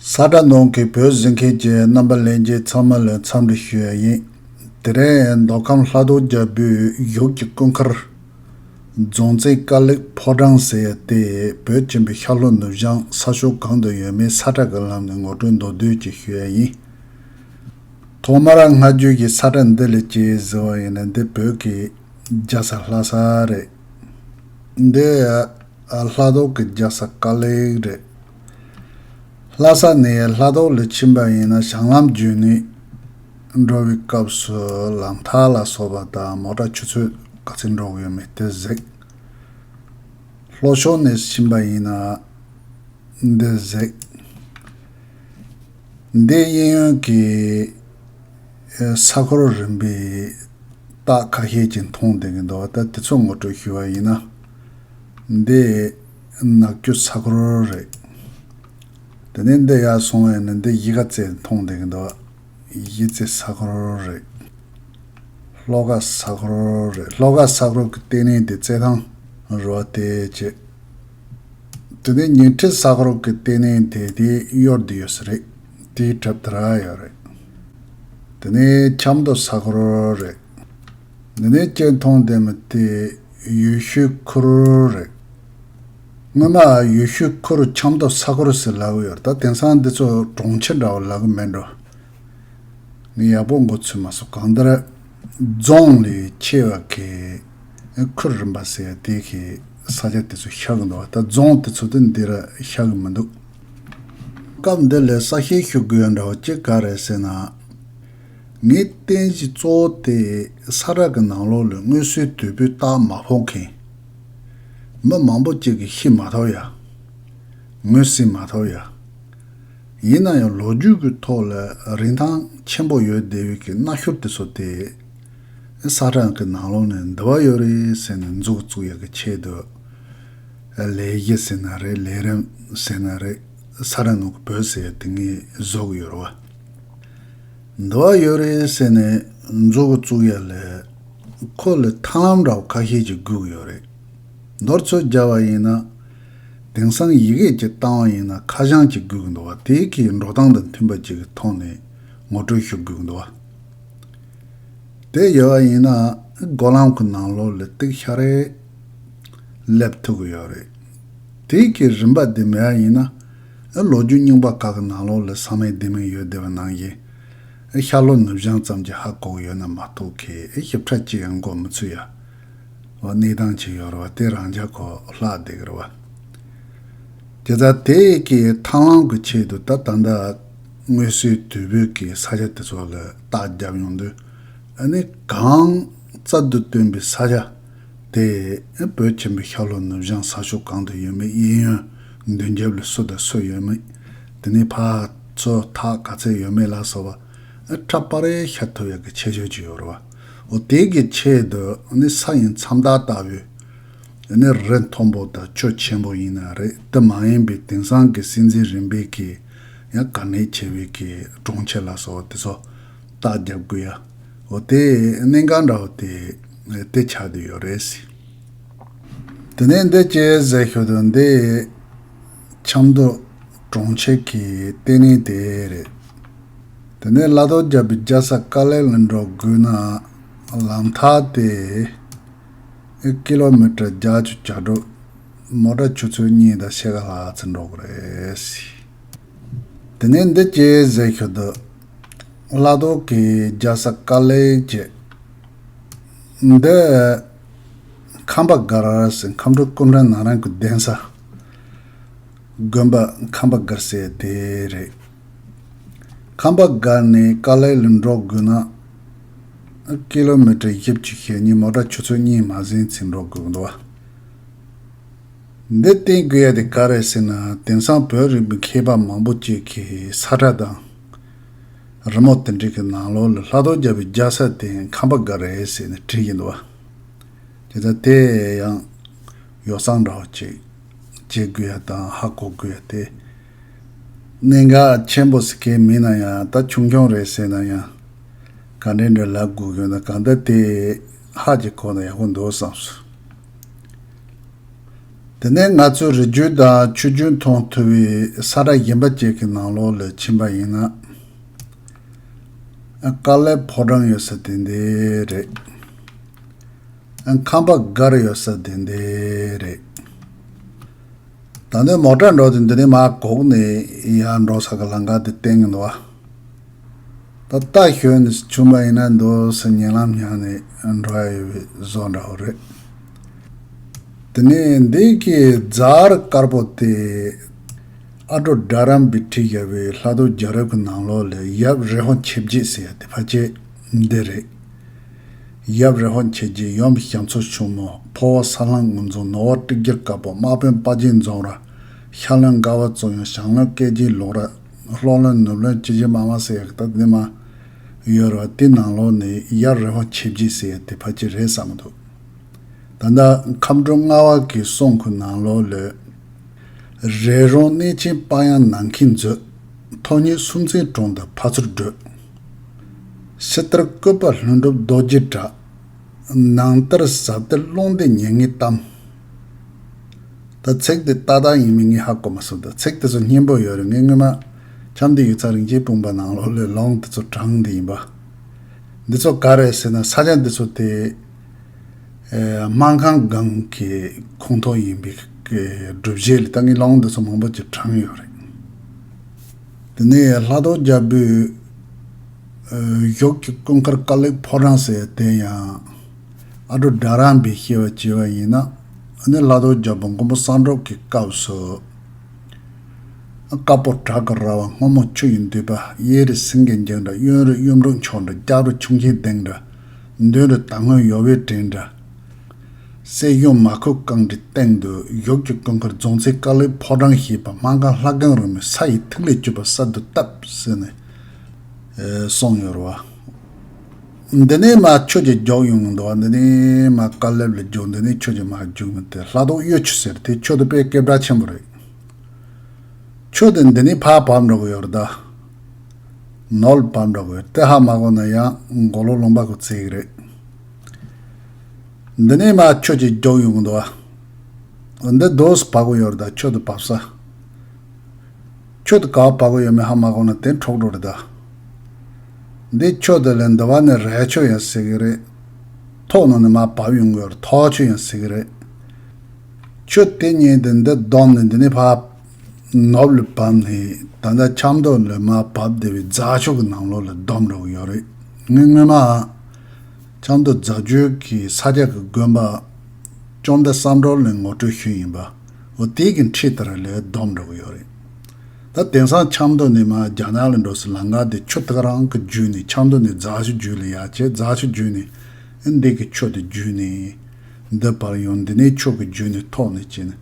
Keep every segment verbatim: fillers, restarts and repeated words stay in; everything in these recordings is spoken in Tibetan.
ས་ཁྲ་ནང་གི་བོད་གཟིགས་མཁན་གྱི་རྣམ་པ་ལྷན་རྒྱས་ཚང་མ་ལ་འཚམས་འདྲི་ཞུ་ཡ་ཡིན། དེ་རིང་མདོ་ཁམས་ལྷ་ཐོ་རྒྱལ་པོའི་ཡུལ་གྱི་སྐུ་མཁར་རྫོང་རྩེ་ཀ་ལེགས་ཕོ་བྲང་ཟེར་ཡ་དེ་བོད་ཆེན་པོའི་ཤར་ལྷོ་ནུབ་བྱང་ས་ཕྱོགས་གང་དུ་ཡོད་མེད་ས་ཁྲ་གི་ལམ་ནས་ངོ་སྤྲོད་མདོར་བསྡུས་ཅིག་ཞུ་ཡ་ཡིན། ཐོག་མར་སྔ་རྒྱུད་ཀྱི་ས་ཁྲ་འདི་ལ་གཅིག་གཟིགས་པ་ཡིན་ན། འདི་བོད་ཀྱི་རྒྱལ་ས་ལྷ་ས་རེད། འདི་ལྷ་ཐོ་གི་རྒྱལ་ས་ཀ་ལེགས་རེད། ལྷ་ས་ནས་ལྷ་ཐོ་ལ་ཕྱིན་པ་ཡིན་ན། བྱང་ལམ་བརྒྱུད་ནས་འགྲོ་བའི་སྐབས་སུ་ལམ་ཐག་ལ་སོགས་པ་དང་མོ་ཊ་ཆུ་ཚོད་ག་ཚོད་འགྲོ་གི་ཡོད་མེད་དེ་གཟིགས། ལྷོ་ཕྱོགས་ནས་ཕྱིན་པ་ཡིན་ན། འདི་གཟིགས། འདི་གཡས་གཡོན་གྱི་ས་ཁུལ་རིམ་པའི་རྟགས་ཁ་ཤས་ཅིག་མཐོང་བསྡད་ཀྱི་འདུག་ད་དེ་ཚོ་ངོ་སྤྲོད་ཞུ་བ་ཡིན་ན། འདི་ནག་ཆུ་ས་ཁུལ་རེད། དེ་ནས་འདི་ཡར་སོང་བ་ཡིན་ན། འདི་གཞིས་ཀ་རྩེ་མཐོང་བསྡད་ཀྱི་འདུག་གཞིས་རྩེ་ས་ཁུལ་རེད། ལྷོ་ཁ་ས་ཁུལ་རེད། ལྷོ་ཁ་ས་ཁུལ་གྱི་ལྟེ་གནས་དེ་རྩེད་ཐང་རེད་པ། དེ་བྱས། དེ་ནས་ཉིང་ཁྲི་ས་ཁུལ་གྱི་ལྟེ་གནས་དེ་དེ་གཡོར་དུ་ཡོད་ས་རེད། དེའི་གྲབས་དེ་ར་ཡོད་རེད། དེ་ནས་ཆབ་མདོ་ས་ཁུལ་རེད། དེ་ནས་ཁྱེད་མཐོང་བསྡད་མི་དེ་ཡུལ་ཤུལ་ཁུལ་རེད། སྔོན་མ་ཡུལ་ཤུལ་ཁུལ་ཆབ་མདོ་ས་ཁུལ་ཟེར་ལབ་ཀྱི་ཡོད་རེད། ད་དེང་སང་འདི་ཚོ་གྲོང་ཁྱེར་འདྲ་བོ་ལབ་ཀྱི་མེད་འགྲོ། ངས་ཡག་པོ་མགོ་ཚོས་མ་སོང་། གང་ལྟར་རྫོང་ལས་ཆེ་བ་གི་ཁུལ་རིམ་པ་ཟེར་དེ་གི་ས་ཆ་དེ་ཚོ་ཤར་གི་འདུག་ད་རྫོང་དེ་ཚོ་དེ་འདི་ར་ཤར་གི་མི་འདུག་སྐབས་འདི་ལ་གསལ་བཤད་ཞུ་དགོས་ཡ་འདྲ་བོ་ཅིག་ག་རེ་ཟེར་ན། ངའི་རྟེན་གཞི་གཙོ་བོ་དེ་ས་ཁྲ་གི་ནང་ལོགས་ལ་སྔོན་སྲོལ་དུས་བོད་རྟགས་མ་ཕོག་མཁན་མི་མང་པོ་ཅིག་གིས་ཤེས་མ་ཐུབ་ཡ། ངོས་ཟིན་མ་ཐུབ་ཡ། ཡིན་ན་ཡང་ལོ་རྒྱུས་ཀྱི་ཐོག་ལ་རིན་ཐང་ཆེན་པོ་ཡོད་བསྡད་པའི་གི་གནའ་ཤུལ་དེ་ཚོ་དེ་ས་ཁྲ་གི་ནང་ལོགས་ནས་འདི་བ་ཡོད་རེད་ཟེར་ནས་མཛུབ་བཙུགས་ཡ་གི་ཆེད་དུ། ལས་གཞི་ཟེར་ན་རེད། ལས་རིམ་ཟེར་ན་རེད། ས་ཁྲ་ནང་གི་བོད་ཟེར་ཡ་དེ་ངས་བཟོ་གི་ཡོད་རེད་པ། འདི་བ་ཡོད་རེད་ཟེར་ནས་མཛུབ་བཙུགས་ཡ་ལས་ཁོ་ལ་ཐབས་ལམ་འདྲ་བོ་ཁ་ཤས་ཅིག་དགོས་ཀྱི་ཡོད་རེད། མདོར་ཚུར་བརྒྱབ་པ་ཡིན་ན། དེང་སང་ཡི་གེ་ཅིག་བཏང་བ་ཡིན་ན་ཁ་བྱང་ཅིག་དགོས་ཀྱི་འདུག་པ། དེ་གི་འགྲོ་སྟངས་དང་མཐུན་པ་ཅིག་གི་ཐོག་ནས་ངོ་སྤྲོད་ཞུ་དགོས་ཀྱི་འདུག་པ། དེ་ཡོད་པ་ཡིན་ན་སྒོ་ལམ་གྱི་ནང་ལོགས་ལ་ཏིག་ཤ་རེ་སླེབས་ཐུབ་ཀྱི་ཡོད་རེད། དེ་གི་རིམ་པ་འདི་མེད་པ་ཡིན་ན། ལོ་རྒྱུས་རྙིང་པ་ཁག་གི་ནང་ལོགས་ལ་ས་མིང་བདེ་མིན་ཡོད་བསྡད་པ་ནང་བཞིན། ཤར་ལྷོ་ནུབ་བྱང་ཙམ་གྱིས་ཧ་གོ་གི་ཡོད་ན་མ་གཏོགས་གི་ཞིབ་ཕྲ་ཅིག་ཡང་གོ་མི་ཚུགས་ཡ། འོ་གནས་སྟངས་ཅིག་ཡོད་རེད་པ། དེ་རང་རྒྱ་ཁོ་ལྷག་བསྡད་ཀྱི་རེད་པ། དེ་ཙང་དེ་གི་ཐབས་ལམ་གྱི་ཆེད་དུ་ད་ད་ལྟ་སྔོན་སྲོལ་དུས་བོད་ཀྱི་ས་ཆ་དེ་ཚོ་ལ་རྟགས་བརྒྱབ་ཡོང་དུས། ཨ་ནི་གང་རྩལ་དུ་བཏོན་པའི་ས་ཆ་དེ་བོད་ཆེན་པོའི་ཤར་ལྷོ་ནུབ་བྱང་ས་ཕྱོགས་གང་དུ་ཡོད་མེད། གཡས་གཡོན་མདུན་རྒྱབ་ལ་སུ་དང་སུ་ཡོད་མེད། དེ་ནས་ཕར་ཚུར་ཐག་ག་ཚད་ཡོད་མེད་ལ་སོགས་པ་ཕྲ་པ་རེ་ཤར་ཐུབ་ཡག་གི་ཁྱད་ཆོས་ཅིག་ཡོད་རེད་པ། འོ་དེ་གི་ཆེད་དུ་ནི་ས་ཡི་མཚམས་རྟགས་ལྟ་བུའི་ནི་རི་མཐོན་པོ་དང་ཆུ་ཆེན་པོ་ཡིན་ན་རེད། དེ་མ་ཡིན་པའི་དེང་སང་གི་སྲིད་འཛིན་རིམ་པས་ཀྱི་ཡང་ག་ནས་ཆེ་བའི་གི་གྲོང་ཁྱེར་ལ་སོགས་དེ་ཚོ་རྟགས་རྒྱབ་དགོས་ཡ། འོ་དེ་གནད་འགག་འདྲ་བོ་དེ་དེ་ཆགས་བསྡད་ཡོད་རེད། དེ་ནས་འདི་ཅི་ཟེར་ཞུ་དུས། འདི་ཆབ་མདོ་གྲོང་ཁྱེར་གྱི་ལྟེ་གནས་དེ་རེད། དེ་ནས་ལྷ་ཐོ་རྒྱལ་པོའི་རྒྱལ་ས་ཀ་ལེ་ལ་འགྲོ་དགོས་ན་ལམ་ཐག་དེ་ཀི་ལོ་མི་ཊར་བརྒྱད་ཅུ་གྱ་དྲུག་མོ་ཊ་ཆུ་ཚོད་གཉིས་དང་ཕྱེད་ཀ་ལྷག་ཙམ་འགྲོ་གི་རེད། དེ་ནས་འདི་ཅི་ཟེར་ཞུ་དུས། ལྷ་ཐོ་གི་རྒྱལ་ས་ཀ་ལེ་བྱས། འདི་ཁམས་པ་སྒར་ཟེར། ཁམས་སྤྲུལ་སྐུ་ཕྲེང་ནང་རང་གི་གདན་ས་དགོན་པ་ཁམས་པ་སྒར་ཟེར་དེ་རེད། ཁམས་པ་སྒར་ནས་ཀ་ལེ་ལ་འགྲོ་དགོས་ན་ཀི་ལོ་མི་ཊར་བཞི་བཅུ་ཞེ་གཉིས་མོ་ཊ་ཆུ་ཚོད་གཉིས་མ་ཟིན་ཙམ་འགྲོ་དགོས་འདུག་པ། འདི་བསྟན་དགོས་ཡ་དེ་ག་རེ་ཟེར་ན། དེང་སང་བོད་རིག་པའི་མཁས་པ་མང་པོ་ཅིག་གིས་ས་ཁྲ་དང་རི་མོ་དེ་འདྲ་གི་ནང་ལོགས་ལ་ལྷ་ཐོ་རྒྱལ་པོའི་རྒྱལ་ས་དེ་ཁམས་པ་སྒར་རེད་ཟེར་ནས་བྲིས་ཀྱི་འདུག་པ། དེ་ལྟར་དེ་ཡང་ཡོ་བསྲང་འདྲ་བོ་ཅིག་བྱེད་དགོས་ཡ་དང་ཧ་གོ་དགོས་ཡ་དེ། གནད་འགག་ཆེན་པོ་ཟེར་མཁན་མིན་ན་ཡང་། ད་ཆུང་ཆུང་རེད་ཟེར་ན་ཡང་། ག་འདྲ་འདྲ་ལབ་དགོས་ཡོད་ན། གང་ལྟར་དེ་ཧ་ཅིག་གོ་ན་ཡག་པོ་འདུག་བསམ་སོང་། དེ་ནས་ང་ཚོས་རི་རྒྱུད་དང་ཆུ་རྒྱུད་མཐོང་ཐུབ་པའི་ས་ཁྲ་གཞན་པ་ཅིག་གི་ནང་ལོགས་ལ་ཕྱིན་པ་ཡིན་ན། དཀའ་ལས་ཕོ་བྲང་ཡོད་ས་དེ་འདི་རེད། ཁམས་པ་སྒར་ཡོད་ས་དེ་འདི་རེད། ད་ནི་མོ་ཊ་འགྲོ་དེ་འདི་ནས་མར་བསྒོགས་ནས་ཡར་འགྲོ་ས་གི་ལམ་ཁ་དེ་བསྟན་གྱི་འདུག་བ། ད་རྟ་ཞོན་ནས་བྱུང་བ་ཡིན་ན་འདུག་སེ་ཉེ་ལམ་བཞག་ནས་འགྲོ་ཡ་ཡོད་པའི་བཟོ་འདྲ་བོ་རེད། དེ་ནས་འདི་གི་རྫ་དཀར་པོ་དེ་ཨ་ཊོ་ཌ་རམ་པས་བྲིས་བཞག་པའི་ལྷ་རྡོ་རྒྱལ་རབས་ཀྱི་ནང་ལོགས་ལ་ཡབ་རི་ཧོ་ཆེ་བརྒྱད་ཟེར་ཡ་དེ་ཕལ་ཆེར་འདི་རེད། ཡབ་རི་ཧོ་ཆེ་བརྒྱད། ཡུམ་ཞབས་མཚོ་ཕྱུག་མོ། ཕོ་བོ་ས་ལྷ་ངོས་འཛིན། ནུ་བོ་སྤྲུལ་རྒྱལ་དཀར་པོ། དམག་དཔོན་དཔའ་རྒྱལ་འཛོམས་ར། ཤར་བློན་དགའ་བ་བཙུན་གཡོ། བྱང་བློན་སྐལ་ཆེན་ལུག་ར། ལྷོ་བློན་ནུབ་བློན་སྐྱིད་ཆུ་མ་མ་ཟེར་ཡག་ད་འདི་མ་ཡོད་ར། དེ་ནང་ལོགས་ནས་ཡབ་རི་ཧོ་ཆེ་བརྒྱད་ཟེར་ཡ་དེ་ཕལ་ཆེར་རེད་བསམ་གྱི་འདུག་ད་ལྟ་མཁའ་འགྲོ་ལྔ་པ་གི་གསུང་གི་ནང་ལོགས་ལ། རས་རུང་གནས་ཆེན་དཔལ་དབྱངས་ནམ་མཁའི་མཛོད། ཐོག་གཉེར་སུམ་རྩེན་དྲུང་དུ་ཕ་ཚུལ་བགྲོད། ཕྱི་ལྟར་བཀོད་པ་ལྷུན་གྲུབ་རྡོ་རྗེའི་གྲགས། ནང་ལྟར་ཟབ་གཏེར་ཀློང་སྡེ་ཉེ་ངེས་གཏམ། ད་ཚིག་དེ་ཏག་ཏག་ཡིན་མིན་ངས་ཧ་གོ་མ་སོང་། ད་ཚིག་དེ་ཚོ་སྙན་པོ་ཡོད་རེད། ངས་སྔོན་མ་ཆབ་མདོ་ཡིག་ཚང་རིན་ཆེན་སྤུངས་པ་ནང་ལོགས་ལ་ལུང་དེ་ཚོ་དྲངས་བསྡད་ཡིན་པ། འདི་ཚོ་ག་རེ་ཟེར་ན་ས་ཆ་འདི་ཚོ་དེ། ཨེ། སྨར་ཁམས་སྒང་གི་ཁོངས་གཏོགས་ཡིན་པའི་གི་སྒྲུབ་བྱེད་ལ་ད་ངས་ལུང་འདི་ཚོ་མང་པོ་ཅིག་དྲངས་ཡོད་རེད། དེ་ནས་ལྷ་རྡོ་རྒྱལ་པོའི་ཨེ། གཞུག་གི་སྐུ་མཁར་ཀ་ལི་ཕོ་བྲང་ཟེར་དེ་ཡང་ཨ་ཊོ་ཌ་རམ་པས་བཤད་པ་བྱས་པ་ཡིན་ན། ཨ་ནི་ལྷ་རྡོ་རྒྱལ་པོ་མགོན་པོ་གསང་སྒྲུབ་ཀྱི་སྐབས་སུ། དཀར་པོ་བྲག་གི་ར་བ། སྔོན་མོ་ཆུ་ཡི་མདུད་པ། གཡས་རུ་སེང་གེ་འགྱིང་འདྲ། གཡོན་རུ་གཡུ་འབྲུག་མཆོག་འདྲ། རྒྱབ་རུ་ཁྱུང་ཆེན་གདེངས་འདྲ། མདུན་རུ་དར་སྔོན་ཡོལ་བའི་བྲན་འདྲ། སྲིད་གཞུང་མ་ཁུག་རྐང་གྲི་སྟེང་དུ། གཞུག་གི་སྐུ་མཁར་རྫོང་ཚན་ཀ་ལི་ཕོ་བྲང་ཞེས་པ། སྨར་ཁམས་ལྷ་སྒང་རིང་མོའི་ས་ཡི་ཐིག་ལེ་བཅུ་པ་གསར་དུ་བཏབ་ཟེར་ནས་གསུངས་ཡོད་རེད་བ། འདི་ནས་མར་ཆུ་ཅིག་རྒྱུག་ཡོང་གི་འདུག་བ། འདི་ནས་མར་ཀ་ལེབ་ལ་རྒྱུག་འདི་ནས་ཆུ་ཅིག་མར་རྒྱུག་མི་དེ་ལྷ་རྡོ་གཡུ་ཆུ་ཟེར། དེ་ཆུ་དེ་དཔེ་སྐད་གྲགས་ཆེན་པོ་རེད། ཆུ་དེ་འདི་ནས་ཕར་བབས་འགྲོ་གི་ཡོད་རེད་ད། ནོར་ལ་བབས་འགྲོ་གི་ཡོད་རེད། དེ་ཧ་མ་གོ་ན་ཡང་མགོ་ལོག་ལུང་པ་གི་རྩིས་ཀྱི་རེད། འདི་ནས་མར་ཆུ་ཅིག་རྒྱུག་ཡོང་གི་འདུག་བ། འདི་རྡོ་སུ་བབས་གི་ཡོད་རེད་ད། ཆུ་དེ་བབས་ས། ཆུ་དེ་ག་བ་བབས་གི་ཡོད་མེད་ཧ་མ་གོ་ན་དེ་འཁྲུག་འགྲོ་རེད་ད། འདི་ཆུ་དེ་ལས་འདི་བ་ནས་རལ་ཆུ་ཡང་ཟེར་གི་རེད། ཐོག་ནང་ནས་མར་བབས་ཡོང་གི་ཡོད་རེད། ཐོག་ཆུ་ཡང་ཟེར་གི་རེད། ཆུ་དེ་གཉིས་དེ་འདི་བསྡོམས་ནས་འདི་ནས་ཕར་ནུབ་ལ་བབས་ནས་ད་ལྟ་ཆབ་མདོ་ལ་མར་བབས་བསྡད་པའི་རྫ་ཆུ་གི་ནང་ལོགས་ལ་བསྡོམས་འགྲོ་གི་ཡོད་རེད། ངས་སྔོན་མ་ཆབ་མདོ་རྫ་ཆུ་གི་ས་ཆ་གི་དགོན་པ་བཅོམ་ལྡན་བསམ་གྲུབ་ལ་ངོ་སྤྲོད་ཞུས་ཡིན་པ། འོ་དེ་གི་འཁྲིས་ལྟར་ལ་བསྡོམས་འགྲོ་གི་ཡོད་རེད། ད་དེང་སང་ཆབ་མདོ་ནས་མར་རྒྱ་ནག་ལ་འགྲོ་སའི་ལམ་ཁ་དེ་ཆུ་དེ་ག་རང་གི་བརྒྱུད་ནས་ཆབ་མདོ་ནས་རྫ་ཆུ་བརྒྱུད་ལ་ཡར་བྱས། རྫ་ཆུ་བརྒྱུད་ནས་འདི་གི་ཆུ་དེ་བརྒྱུད་ནས། འདི་བར་ཡང་འདི་ནས་ཆུ་གི་རྒྱུད་ནས་ཐོག་ནས་བྱས་ནས་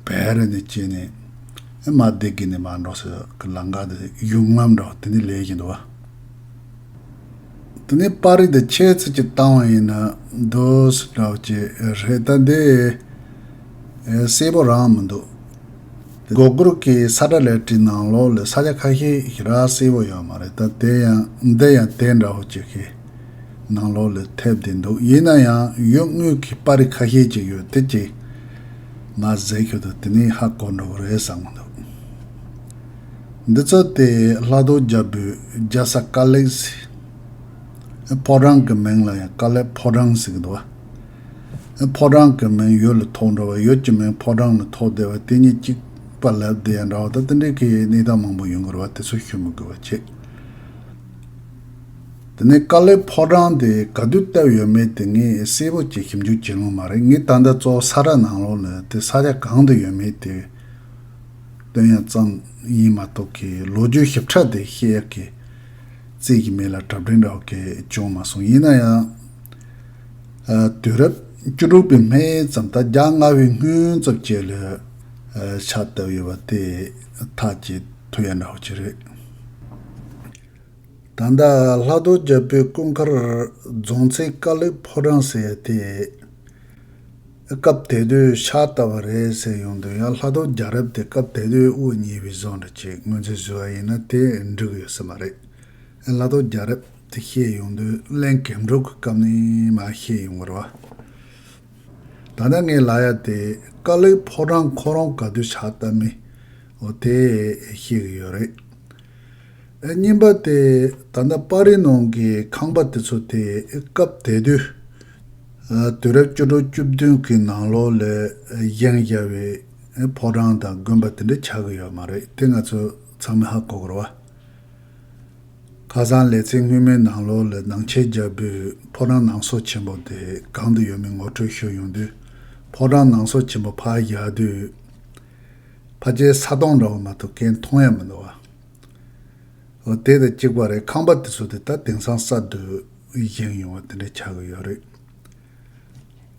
བལ་རི་ནས་བྱས་ནས་མར་འདི་གི་ནས་མར་འགྲོ་ས་གི་ལམ་ཁ་དེ་གཞུང་ལམ་འདྲ་བ་དེ་ནས་ལས་བཞིན་འདུག་བ། དེ་ནས་པར་རིས་དེ་ཆེ་ཙམ་ཅིག་བཏང་བ་ཡིན་ན་འདུག་སེ་འདྲ་བ་ཅིག་རེད། ད་འདི་གསལ་པོ་རང་མི་འདུག། སྒོར་སྒོར་གྱི་ས་ཁྲ་ལེབ་ཀྲི་ནང་ལོགས་ལ་ས་ཆ་ཁ་ཤས་ཞེ་དྲག་གསལ་པོ་ཡོད་མ་རེད། ད་དེ་ཡང་འདི་ཡང་དེ་འདྲ་བོ་ཅིག་གི་ནང་ལོགས་ལ་ཐེབས་བསྡད་འདུག། ཡིན་ན་ཡང་ཡུལ་དངོས་ཀྱི་པར་རིས་ཁ་ཤས་ཅིག་ཡོད། དེ་ཅིག་མར་གཟིགས་ཤོག། ད་དེ་ནས་ཧ་གོ་འགྲོ་གི་རེད་བསམ་གྱི་འདུག། འདི་ཚོ་དེ་ལྷ་རྡོ་རྒྱལ་པོའི་རྒྱལ་ས་ཀ་ལེ་ཟེར། ཕོ་བྲང་གི་མིང་ལ་ཡང་ཀ་ལེ་ཕོ་བྲང་ཟེར་གྱི་འདུག་བ། ཕོ་བྲང་གི་མིང་ཡུལ་ལ་ཐོགས་འགྲོ་བ། ཡུལ་གྱི་མིང་ཕོ་བྲང་ལ་ཐོགས་བསྡད་པ། དེ་གཉིས་གཅིག་པ་ལབ་བསྡད་ཡ་འདྲ་བ། ད་དེ་འདྲའི་གི་གནས་སྟངས་མང་པོ་ཡོང་གི་རེད་བ། དེ་ཚོ་ཞུ་མི་དགོས་པ་བྱས། དེ་ནས་ཀ་ལེ་ཕོ་བྲང་དེ་ག་དུས་བཏབ་ཡོད་མེད་དེ་ངས་གསལ་པོ་ཅིག་ཞིབ་འཇུག་བྱེད་ལོང་མ་རེད། ངས་ད་ལྟ་གཙོ་བོ་ས་ཁྲ་ནང་ལོགས་ལ་དེ་ས་ཆ་གང་དུ་ཡོད་མེད་དེ་སྟོན་ཡ་ཙམ་ཡིན་མ་གཏོགས་ཀྱི་ལོ་རྒྱུས་ཞིབ་ཕྲ་དེ་བཤད་ཡག་གི་རྩིས་ཀྱི་མེད་ལ་གྲ་སྒྲིག་འདྲ་བ་གི་བྱུང་མ་སོང་། ཡིན་ན་ཡང་། ཨ། དུས་རབས་བཅུ་དྲུག་པའི་སྨད་ཙམ། ད་རྒྱ་ལྔ་པའི་སྔོན་ཙམ་ཅིག་ལ་ཨ་ཕྱག་བཏབ་ཡོད་པ་དེ་ཐག་བཅད་ཐུབ་ཡ་འདྲ་བོ་ཅིག་རེད། ད་ལྟ་ལྷ་རྡོ་རྒྱལ་པོའི་སྐུ་མཁར་རྫོང་ཚན་ཀ་ལི་ཕོ་བྲང་ཟེར་ཡ་དེ་སྐབས་དེ་དུས་ཕྱག་བཏབ་པ་རེད་ཟེར་ཡོང་དུས། ཡང་ལྷ་རྡོ་རྒྱལ་རབས་དེ་སྐབས་དེ་དུས་དབུ་བརྙེས་པའི་བཟོ་འདྲ་ཅིག་ངོས་འཛིན་བཟོས་པ་ཡིན་ན་དེ་འགྲིག་ཡོད་ས་མ་རེད། ལྷ་རྡོ་རྒྱལ་རབས་དེ་བཤད་ཡོང་དུས་གླིང་གེམ་གྲུ་གི་སྐབས་ནས་མར་བཤད་ཡོང་གི་རེད་བ། ད་ལྟ་ངས་ལབ་ཡ་དེ་དཀའ་ལས་ཕོ་བྲང་ཁོ་རང་ག་དུས་ཆགས་ལྟ་མིན། འོ་དེ་ཤེས་ཀྱི་ཡོད་རེད། ཨ་གཉིས་པ་དེ་ད་ལྟ་པར་རིས་ནང་གི་ཁང་པ་དེ་ཚོ་དེ་སྐབས་དེ་དུས་ཨ་དུས་རབས་བཅུ་དྲུག་བཅུ་བདུན་གྱི་ནང་ལོགས་ལ་བཞེངས་བཞག་པའི་ཕོ་བྲང་དང་དགོན་པ་དེ་འདྲ་ཆགས་ཀྱི་ཡོད་མ་རེད། དེ་ང་ཚོ་ཚང་མས་ཧ་གོ་གི་རེད་བ། ཁ་སང་ལེ་ཚན་སྔོན་མའི་ནང་ལོགས་ལ་ནང་ཆེན་རྒྱལ་པོའི་ཕོ་བྲང་ནང་སོ་ཆེན་པོ་དེ་གང་དུ་ཡོད་མེད་ངོ་སྤྲོད་ཞུས་ཡོང་དུས། ཕོ་བྲང་ནང་སོ་ཆེན་པོ་ཕར་བཞག་དུས་ཕལ་ཆེར་ས་དོང་འདྲ་བོ་མ་གཏོགས་གང་མཐོང་ཡ་མི་འདུག་བ། འོ་དེ་དང་གཅིག་པ་རེད། ཁང་པ་དེ་ཚོ་དེ་ད་དེང་སང་གསར་དུ་བཞེངས་ཡོང་བ་དེ་འདྲ་ཆགས་ཀྱི་ཡོད་རེད།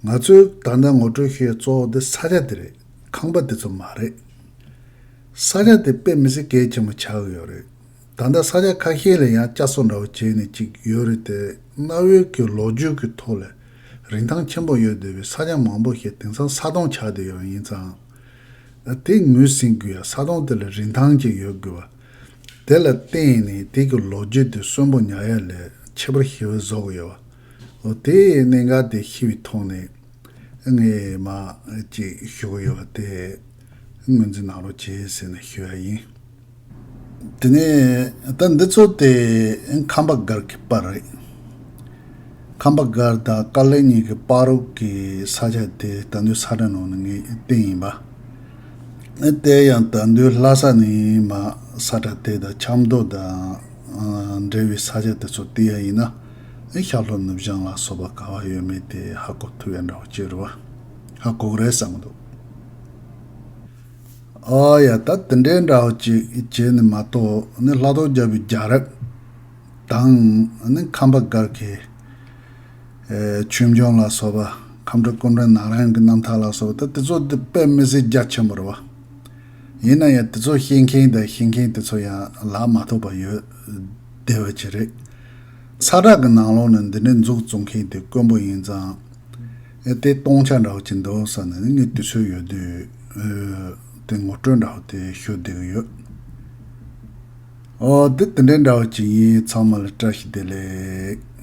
ང་ཚོས་ད་ལྟ་ངོ་སྤྲོད་ཞུ་ཡ་གཙོ་བོ་དེ་ས་ཆ་དེ་རེད། ཁང་པ་དེ་ཚོ་མ་རེད། ས་ཆ་དེ་དཔེ་མི་སྲིད་གལ་ཆེན་པོ་ཆགས་ཀྱི་ཡོད་རེད། ད་ལྟ་ས་ཆ་ཁ་ཤས་ལ་ཡང་བསྐྱར་གསོ་འདྲ་བོ་བྱས་ནས་ཅིག་ཡོད་རེད་དེ། གནའ་བོའི་གི་ལོ་རྒྱུས་ཀྱི་ཐོག་ལ་རིན་ཐང་ཆེན་པོ་ཡོད་བསྡད་པའི་ས་ཆ་མང་པོ་ཞིག་དེང་སང་ས་དོང་ཆགས་བསྡད་ཡོད་ཡིན་ཙང་། དེ་ངོས་ཟིན་དགོས་ཡ། ས་དོང་དེ་ལ་རིན་ཐང་ཅིག་ཡོད་དགོས་པ། དེ་ལ་བརྟེན་ནས་དེ་གི་ལོ་རྒྱུས་དེ་གསོན་པོ་ཉར་ཡ་ལ་ཁྱད་པར་ཞེ་པོ་བཟོ་གི་ཡོད་པ། འོ་དེའི་གནད་འགག་དེ་ཤེས་པའི་ཐོག་ནས་ངས་མ་ཅིག་ཞུ་གི་ཡོད་པ་དེ་ངོས་འཛིན་གནང་རོགས་བྱེད་ཟེར་ནས་ཞུ་ཡ་ཡིན། དེ་ནས་ད་འདི་ཚོ་དེ་ཁམས་པ་སྒར་གྱི་པར་རེད། ཁམས་པ་སྒར་དང་དཀའ་ལས་གཉིས་ཀྱི་བར་རུ་གི་ས་ཆ་དེ་ད་དུང་ས་ཁྲ་ནང་ནས་ངས་བསྟན་ཡིན་པ། དེ་ཡང་ད་དུང་ལྷ་ས་ནས་མར་ས་ཁྲ་དེ་དང་ཆབ་མདོ་དང་འབྲེལ་བའི་ས་ཆ་དེ་ཚོ་བལྟས་ཡ་ཡིན་ན། ཤར་ལྷོ་ནུབ་བྱང་ལ་སོགས་པ་ག་བ་ཡོད་མེད་དེ་ཧ་གོ་ཐུབ་ཡ་འདྲ་བོ་ཅིག་རེད་བ། ཧ་གོ་གི་རེད་བསམ་གི་འདུག་ཨ་ཡ། ད་དེ་འདྲའི་འདྲ་བོ་ཅིག་བྱས་ནས་མ་གཏོགས་ནི་ལྷ་ཐོ་རྒྱལ་པོའི་རྒྱལ་རབས་དང་ནི་ཁམས་པ་སྒར་གྱི་ཨེ་ཆོས་འབྱུང་ལ་སོགས་པ། ཁམས་སྤྲུལ་སྐུ་ཕྲེང་ནག་རན་གྱི་རྣམ་ཐར་ལ་སོགས་པ། ད་དེ་ཚོ་དེ་དཔེ་མི་སྲིད་རྒྱ་ཆེན་པོ་རེད་བ། ཡིན་ན་ཡང་དེ་ཚོ་ཤེས་མཁན་དང་ཤེས་མཁན་དེ་ཚོ་ཡང་ལག་མ་ཐོགས་པ་ཡོད་བསྡད་པ་ཅིག་རེད། ས་ཁྲ་གི་ནང་ལོགས་ནས་འདི་འདྲའི་མཛུབ་བཙུགས་མཁན་དེ་དཀོན་པོ་ཡིན་ཙང་། ཨེ་དེ་སྟོང་ཆ་འདྲ་བོ་ཅིག་འདུག་བསམ་ནས་ངས་དུས་ཚོད་ཡོད་དུས་ཨེ་དེ་ངོ་སྤྲོད་འདྲ་བོ་དེ་ཞུ་བསྡད་ཀྱི་ཡོད། ཨོ་དེ་དེ་འདྲའི་འདྲ་བོ་ཅིག་ཡིན། ཚང་མ་ལ་བཀྲ་ཤིས་བདེ་ལེགས།